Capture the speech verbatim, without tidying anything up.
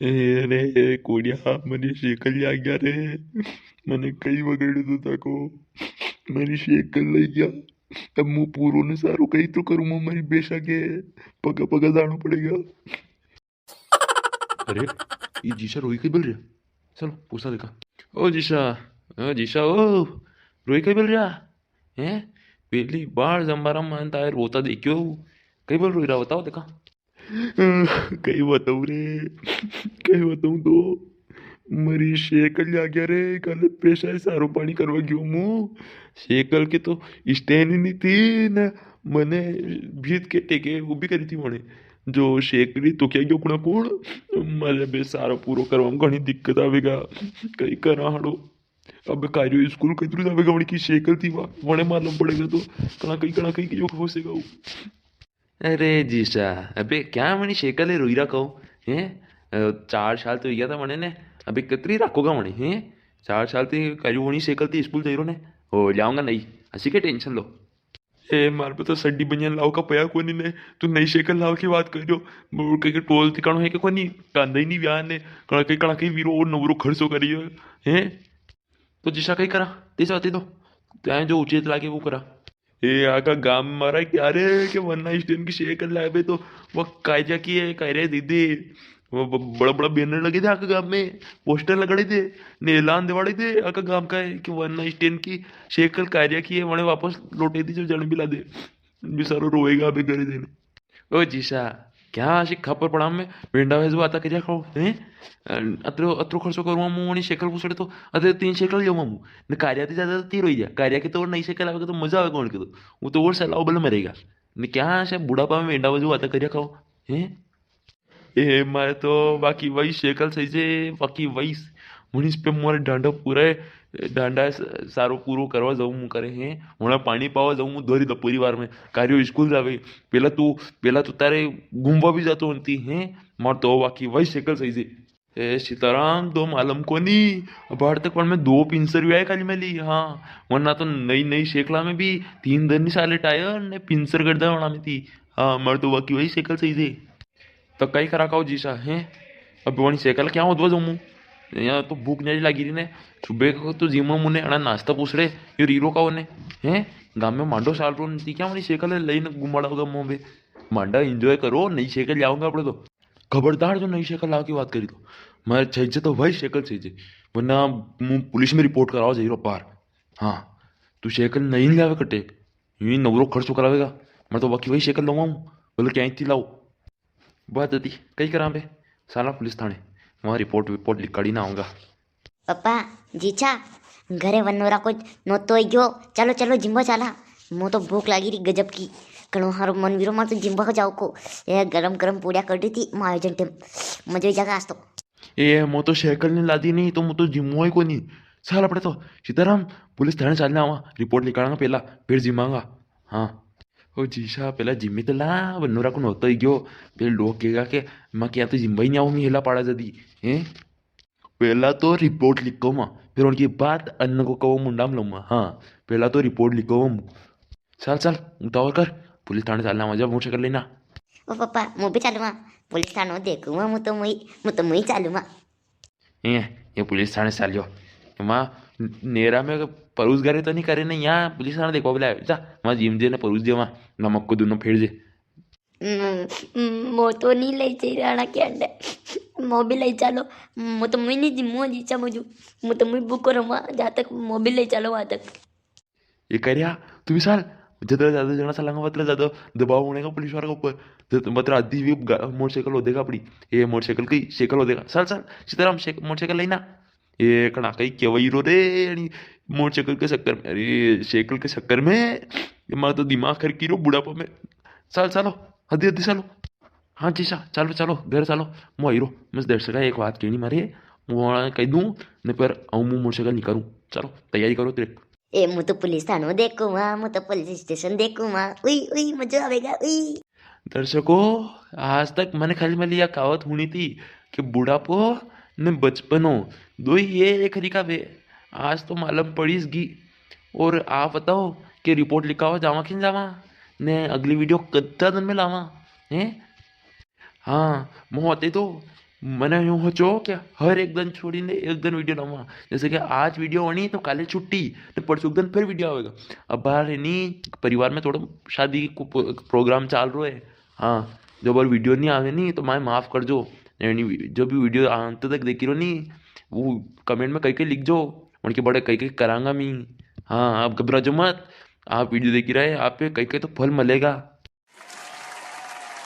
ए रे कोड़िया, मरी शेकल ल्या गया रे। मने कई वगड़ दो ताको, मरी शेकल लई गया। अब मु पूरो ने सारो कई तो करूँ, मरी बेशा के पगा पगा जानो पड़ेगा। अरे, ये जीशा रोई कई बोल रहा? चलो, पूछा देखा। ओ जीशा, ओ जीशा, ओ, रोई कई बोल रहा? हैं? पहली बार जमारा में तारे रोता देखियो। कई बोल रोई रहा, बताओ देखा। कई बताऊं रे, कई बताऊं तो। मरी शेकल ल्या गया रे, काले पेशा ही सारो पानी करवा गयो मु। शेकल के तो स्टैंड ही नी थी ना, मने भीत के टेके ऊभी करी थी वणे। जो शेकली तो क्या गयो कुणा कुण, मारे बे सारो पूरो करवा में घणी दिक्कत आवेगा। कई करा हाड़ो, अब कार्यो स्कूल कतरू जावेगा, वणी की शेकल थी वा, वणे मालूम पड़ेगा तो कणा कई, कणा कई की जो हो सकेगा वो। अरे जीसा, अबे क्या मनी शेकल है रोई रखो, हैं? अ, चार साल तो हुई गया था मने ने, अबे कतरी रखोगा मने, हैं? चार साल ती करू वणी शेकल ती स्कूल जाई रो ने, हो जाऊंगा नहीं, असी के टेंशन लो। ए, मार पे तो सड्डी बनियान लाव का पया कोनी ने, तू नई शेकल लाव की बात कर रहो। मोर के, के टोल ठिकाणो है के कोनी, कांदा ही नहीं ब्याह ने, कणा के, कणा के वीरो और नवरो खर्चो करियो, हैं? तो जीसा कई करा, ते जाते दो, त्यां जो उचित लागे वो करा। ए, आका गाम में मारा क्या रे, के वन्ना स्टैंड की शेकल लावे तो वो कायजा की है, कह रहे दीदी, वो ब-, बड़ा बड़ा बैनर लगे थे आका गाम में, पोस्टर लगाड़े थे, ने ऐलान दिवाड़े थे आका गाम का है कि वन्ना स्टैंड की शेकल कार्या की है, वने वापस लौटे दी जो जन भी ला दे, बेचारो रोएगा अबे घरे देने। ओ जीसा, क्या असी खपर पड़ा में वेंडा वेजू आता करिया खाओ, हैं? अ, अतरो, अतरो खर्चो करूँ मु वणी शेकल पूछड़े तो, अतरे तीन शेकल लियो मु। ने कार्या ती ज्यादा तो तीर होई जा। कार्या के तो और नई शेकल आवेगा तो मजा आवेगा उनके तो। वो तो और सलाह बल मरेगा। ने क्या असे बुढ़ापा में वेंडा वेजू आता करिया खाओ, हैं? ए, मारे तो बाकी वही शेकल सही जे, बाकी वही। मनीष पे मारे डांडा पूरा है, डांडा स-, सारो पूरो करवा जाऊँ मु करे हैं। वणा पानी पावा जाऊँ मु धोरी दपोरी बार में। कार्यो स्कूल जावे। पेला तू, पेला तू तारे घूमवा भी जातो होती हैं। मार तो बाकी वही शेकल सही जे। ए सीताराम, तो मालूम कोनी, अबार तक पण में दो पिंसर भी आए खाली मिली। हाँ, वरना तो नई नई शेकला में भी तीन दिन नहीं साले टायर ने पिंसर कर दे वणा में थी। हाँ, मार तो बाकी वही शेकल सही जे। तो कई करा खाओ जीसा, हैं? अब वणी शेकल क्या होदवा जमू? यहाँ तो भूख नहीं लागी रही ने। सुबह को तो जीमो मुने अणा नाश्ता पूछ रहे, यो रीरो का होने, हैं? गाम में मांडो साल रो नी, क्या वणी शेकल लई ने घुमाड़ा होगा मुंह पे? मांडा enjoy करो, नई शेकल लाऊंगा अपने तो। खबरदार जो नई शेकल लावा की बात करी तो। मारे चाहिए तो वही शेकल चाहिए, वरना मु पुलिस में रिपोर्ट करावा जाई रो पार। हाँ, तू शेकल नहीं लावे कटे, यूं ही नवरो खर्चो करावेगा। मैं तो बाकी वही शेकल लवाऊं, बोले क्या इतनी लाओ। बात होती, कई करां बे, साला पुलिस थाने, वहाँ रिपोर्ट विपोर्ट लिखाड़ी ना आऊंगा। पप्पा, जीछा, घरे वनोरा को नोतो ही गयो। चलो, चलो, जिम्बो चाला। मो तो भूख लागी री गजब की। कणो हारो मन वीरो मार तो जिम्बा को जाओ को। ये गरम गरम पूड़िया कर दी थी, माँ आयोजन टेम। मजो ही जगह आज तो। ए, मो तो शेकल ने लादी नहीं, तो मो तो जिम्मो ही कोनी। साल अपने तो, सीताराम, पुलिस थाने चालने आवा, रिपोर्ट निकालांगा पहला, फिर जिमांगा। हाँ। ओ जीसा, पहला जिम्मी तो ला, वनोरा को नोतो ही गयो। फिर लोग कहेगा के, माँ क्या तो जिम्बा ही नहीं आऊंगी, हेला पाड़ा जदी। हैं? पहला तो रिपोर्ट लिखो माँ, फिर उनकी बात अन्न को कहो मुंडा में लूँ माँ। हाँ, पहला तो रिपोर्ट लिखो माँ। चल, चल, उतावल कर, पुलिस थाने चालना, मजा मोटरसाइकिल लेना। ओ पापा, मु भी चालूँ माँ, पुलिस थानो देखूँ माँ, मु तो मुई, मु तो मुई चालूँ माँ। ए, ये पुलिस थाने चालियो। माँ, नेरा में परूस घरे तो नहीं करे ना, यहाँ पुलिस थाने देखवा बुलायो। जा, माँ जीम दे ने परूस दे, माँ नमक को दोनों फेर दे। हम्म, हम्म, मो तो नहीं ले जाई राणा के अंडे। मो भी ले चलो। मो तो मुई नहीं जिमो जीसा मजू। मो तो मुई बुक करूँ वहाँ, जहाँ तक मो भी ले चलो वहाँ तक। ये करिया, तू भी साल, जितना ज्यादा जणा सालांगा, उतना ज्यादा दबाव होने का पुलिस वाला के ऊपर। जब तुम बतरा आदि भी गा-, मोटरसाइकिल हो देगा अपनी, ये मोटरसाइकिल की साइकिल हो देगा। साल, साल, सीताराम, साइक-, मोटरसाइकिल लेना। ये कणा कई केवई रो रे, यानी मोटरसाइकिल के चक्कर में, अरे, साइकिल के चक्कर में, ये मारा तो दिमाग खरकी रो बुढ़ापा में। साल, चालो, हदी, हदी, चालो। हाँ जीसा, चालो, चालो, घर चालो, मु आई रो, बस दर्शका एक बात कहनी मारे, मु वहाँ कह दूँ, ने पर आऊँ मु मोटरसाइकिल निकालूँ। चलो, तैयारी करो तेरे। ए, मु तो पुलिस थानो देखूँ वहाँ, मु तो पुलिस स्टेशन देखूँ वहाँ, उई, उई, मजो आवेगा, उई। दर्शकों, आज तक मैंने खाली मैंने या कहावत हुणी थी कि बुढ़ापो ने बचपनो दो ही ये एक हरीका वे। आज तो मालूम पड़ीस गी। और आप बताओ कि रिपोर्ट लिखावा जावा कि नी जावा? ने अगली वीडियो कत्ता दिन में लावा? हैं? हाँ, मो आते तो मने यूं होचो कि हर एक दिन छोड़ी ने एक दिन वीडियो लावा। जैसे कि आज वीडियो आनी तो काले छुट्टी, तो परसों एक दिन फिर वीडियो आवेगा। अब बार है नी, परिवार में थोड़ा शादी को प्रो-, प्रोग्राम चाल रो है। हाँ, जो बार वीडियो नी आवे नी तो माए माफ कर जो। यानी जो भी वीडियो अंत तक देखी रो नी, वो कमेंट में कई कई लिख जो, उनके बड़े कई कई करांगा मी। हाँ, आप घबरा जो मत, आप वीडियो देखी रहे, आप पे कई कई तो फल मिलेगा।